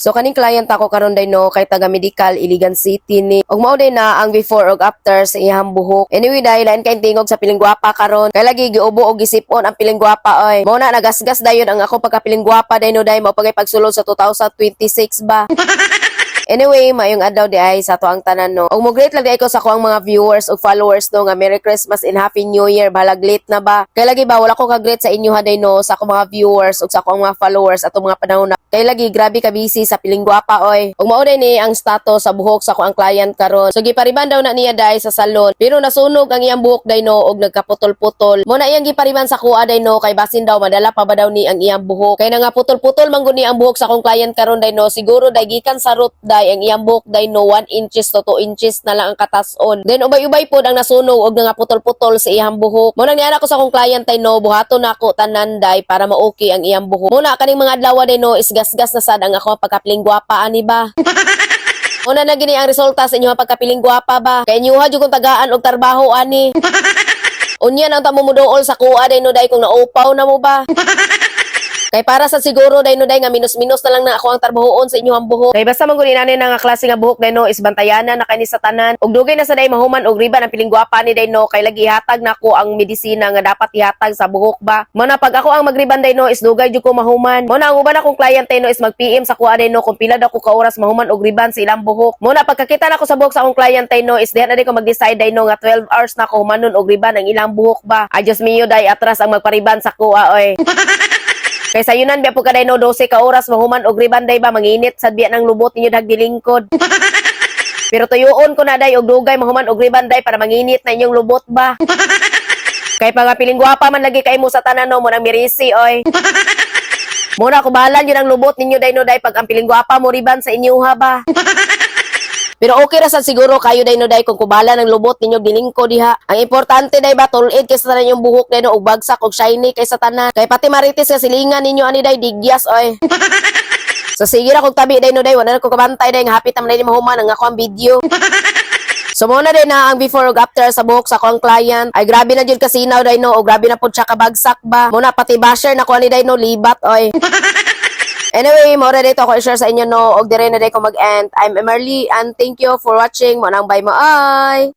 So kaning client ako karon day no, kay taga Medical Iligan City ni. Ug mao day na ang before ug after sa iyang buhok. Anyway day, lain kay tingog sa piling gwapa karon. Kay lagi giubo og gisipon ang piling gwapa oy. Mao na nagasgas dayon ang ako pagkapiling gwapa day no day, mao pagay pagsulod sa 2026 ba. Anyway, maayong adlaw di ay sa ato ang tanan no. Ug mo-greet lang di ay ko sa akong mga viewers ug followers no nga Merry Christmas and Happy New Year. Balag late na ba? Kay lagi ba, wala ko ka-greet sa inyo ha day no, sa akong mga viewers ug sa akong mga followers atong mga panahon na. Kay lagi grabe ka busy sa piling gwapa oy. Ug mao day ni ang status sa buhok sa akong client karon. So gipariban daw na niya day sa salon. Pero nasunog ang iyang buhok day no og nagkaputol-putol. Mo na iyang gipariban sa kuha day no, kay basin daw madala pa ba daw ni ang iyang buhok. Kay nga putol-putol man gud ni ang buhok sa akong client karon day no. Siguro day gikan sa root day ang iyang buhok day no, 1 inches to 2 inches na lang ang katason. Then ubay-ubay pod ang nasunog og nga putol-putol sa iyang buhok. Mo nang niana ko sa akong client day no, buhaton nako tanan day para ma-okay ang iyang buhok. Muna kaning mga adlaw day no is gasgas na sad ang ako pagkapiling gwapa ani ba. Una na gini ang resulta sa inyong pagkapiling gwapa ba. Kay inyuha jud kong tagaan og trabaho ani. Unya nang tamo muduol sa kuha day no day kung naupaw na mo ba. Kay para sa siguro day no day nga minus-minus na lang na ako ang trabahoon sa inyong buhok. Kay basta man gud inani na nga klase nga buhok day no is bantayanan na kani sa tanan. Ug dugay na sa day mahuman og riban ang piling gwapa ni day no, kay lagi ihatag nako ang medisina nga dapat ihatag sa buhok ba. Mo na pag ako ang magriban day no is dugay jud ko mahuman. Mo na ang uban akong client day no is mag-PM sa kuha day no kung pila daw ko ka oras mahuman og riban sa ilang buhok. Mo na pagkakita nako sa buhok sa akong client day no is diha na day ko mag-decide day no nga 12 hours na ko humanon og riban ang ilang buhok ba. Ay Diyos mio day, atras ang magpariban sa kuha oy. Kay sayunan biya po ka day no, 12 ka oras mahuman og riban day ba, manginit sad biya ng lubot ninyo dag dilingkod. Pero tuyuon ko na day og dugay mahuman og riban day para manginit na inyong lubot ba. Kay pagapiling gwapa man lagi kay mo sa tanan no, mo nang mirisi oy. Muna ko bahalan yun ang lubot ninyo day no day pag ang piling gwapa mo riban sa inyo ha ba. Pero okay ra sad siguro kayo day no day kung kubala ng lubot ninyo gilingko diha. Ang importante day ba, tulid kay sa tanan yung buhok day no ug bagsak ug shiny kay sa tanan. Kay pati marites nga silingan ninyo ani day digyas oy. So sige ra kog tabi day no day, wala na ko kabantay day nga hapit naman day mahuman ang ako ang video. So mo na din na ang before ug after sa buhok sa akong client. Ay grabe na jud kasinaw day no, o grabe na pud siya kabagsak ba. Mo na pati basher na ko ani day no, libat oy. Anyway, mo ra dito ako i-share sa inyo no, og dire na day ko mag-end. I'm Emerly and thank you for watching. Mo nang bye mo ay.